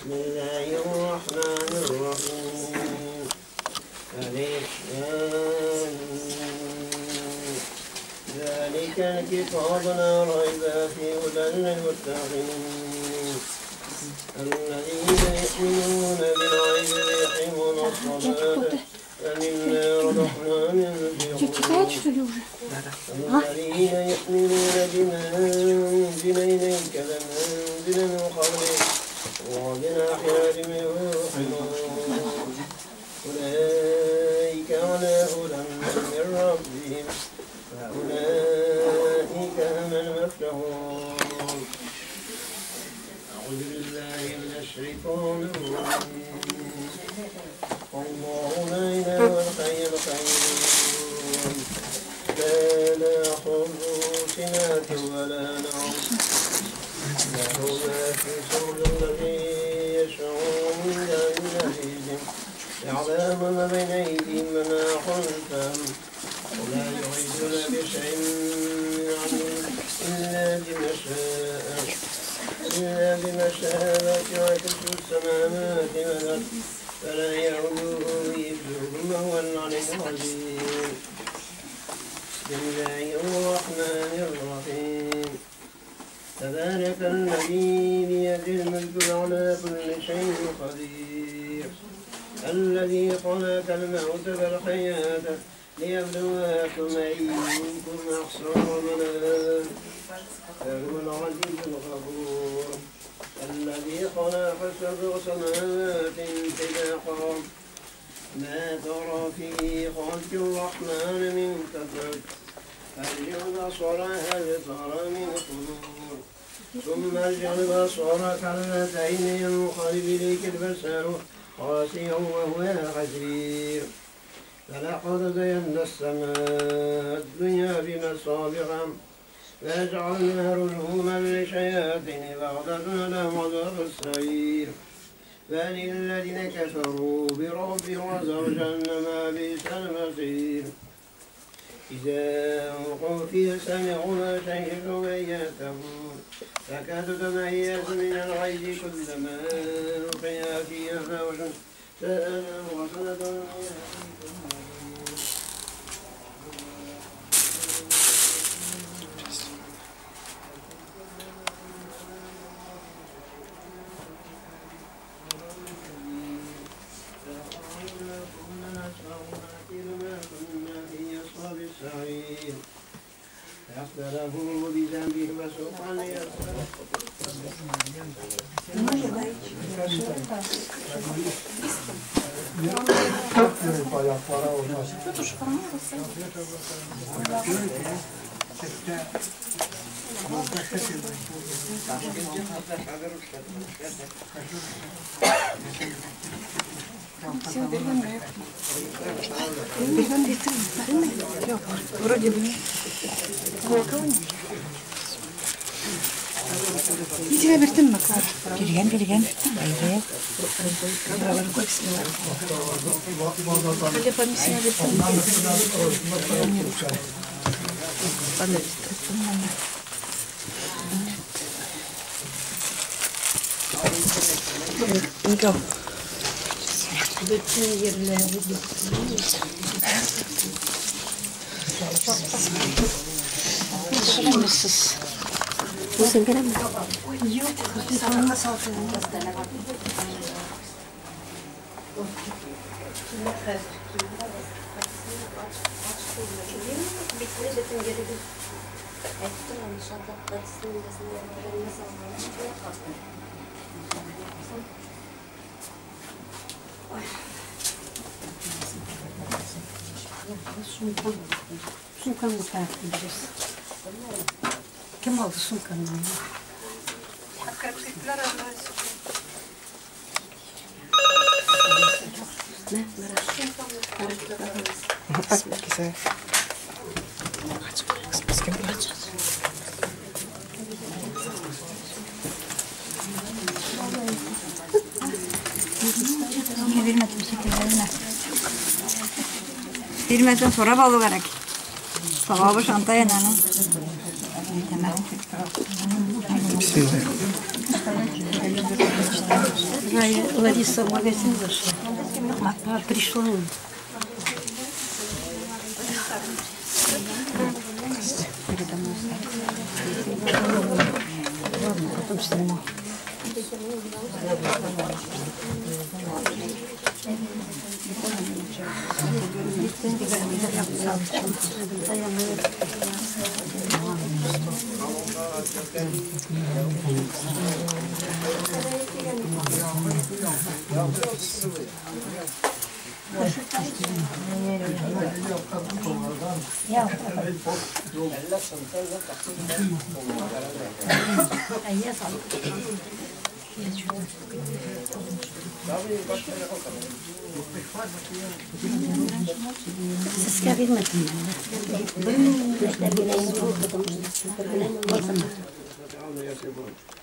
بسم الله الرحمن الرحيم. ألف لام ميم. ذلك الكتاب لا ريب فيه هدى للمتقين الذين يؤمنون بالغيب ويقيمون الصلاة ومما رزقناهم ينفقون الذين يؤمنون بما أنزل إليك وما أنزل من قبلك وبالآخرة هم يوقنون أولئك على هدى من ربهم وأولئك هم المفلحون. أعوذ بالله من الشيطان الرجيم. الله لا إله إلا هو الحي القيوم لا تأخذه سنة ولا نوم له ما في السماوات الذي يشفع عنده إلا بإذنه يعلم ما بين أيديهم وما خلفهم ولا يحيطون بشيء من علمه إلا بما شاء وسع كرسيه السماوات والأرض ولا يؤوده حفظهما وهو العلي العظيم. بسم الله الرحمن الرحيم. تبارك الذي بيده الملك على كل شيء قدير الذي خلق الموت والحياة ليبلوكم أيكم أحسن عملا وهو العزيز الغفور الذي خلق سبع سماوات طباقا ما ترى في خلق الرحمن من تفاوت فارجع البصر هل ترى من فطور ثم ارجع البصر كرتين ينقلب إليك البصر خاسئا وهو حسير. فلقد زينا السماء الدنيا بمصابيح فجعلناها رجوما للشياطين فأعتدنا لهم عذاب السعير. بل الذين كفروا بربهم عذاب جهنم بئس المصير. إذا ألقوا فيها سمعوا ما شهدوا وهي تفور تكاد تميز من الغيظ كلما ألقي فيها فوج سألهم خزنتها. فاختلفوا بذنبهم فسوقا Вроде бы. Ничего бертем, Макар. Бирген, бирген. Никого. Сумкамны tartılacağız. Kim aldı sumkanı? Ne? Güzel. Niye vermedim şekerlerine? Vermeden sonra balı gerek. Sabahı şantaya nana. Лариса в магазин зашла, а пришла. Передо мной стоит. Ладно, потом сниму.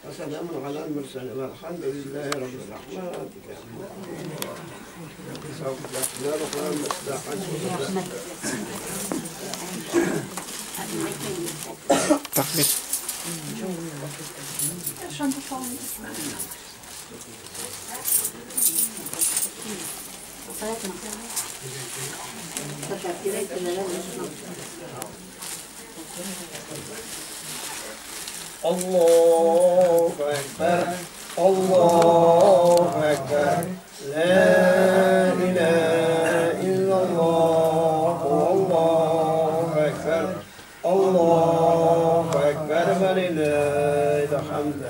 وسلام على المرسلين والحمد لله رب العالمين. الله أكبر الله أكبر لا إله إلا الله الله أكبر الله أكبر ولله الحمد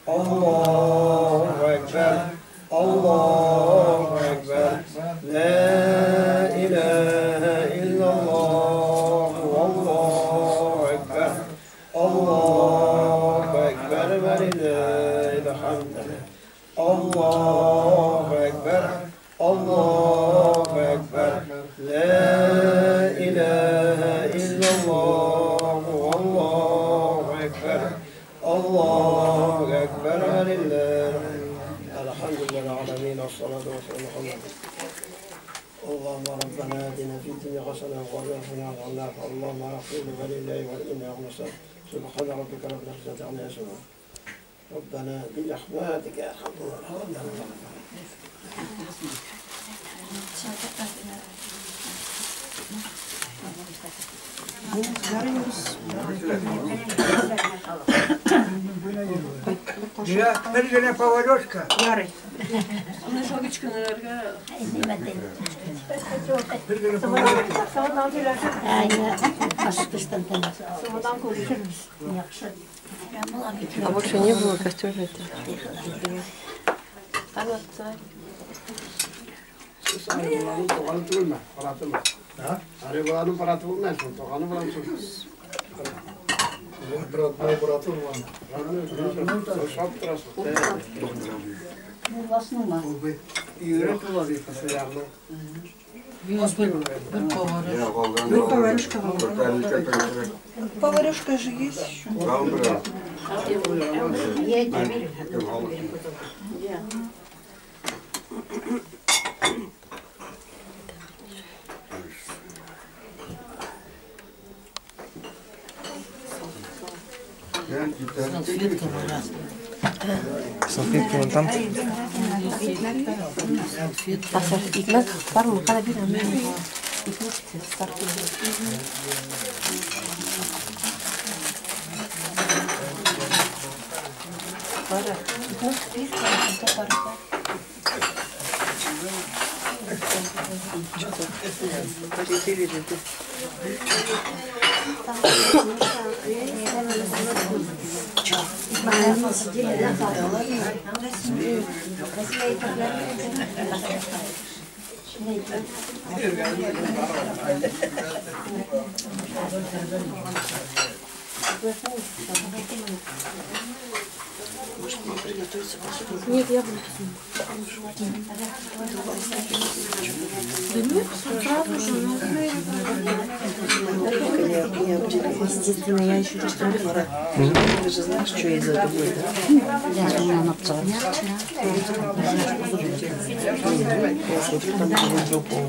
الله أكبر الله أكبر لا إله إلا الله والله أكبر الله أكبر ولله الحمد الله أكبر الله أكبر لا إله إلا الله والله أكبر الله أكبر ولله الحمد لله العالمين والصلاة والسلام على محمد. اللهم ربنا آتنا في الدنيا حسنة وفي الآخرة حسنة اللهم اغفر ولله وإنا نستغفرك. سبحان ربك رب العزة عما يصفون. ربنا برحمتك يا أرحم الراحمين. А больше не было костер это. Поварюшка же есть еще. Салфетки вон там. Может, мне приготовиться посуду? Нет, я буду. Да нет, с утра уже. Естественно, я еще просто. Ты же знаешь, что я из этого, да? Я смотрю, там другого.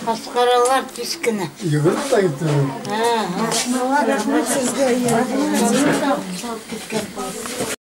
Аскаралар кискене. Йөгереп тә китте. Рәхмәт сезгә.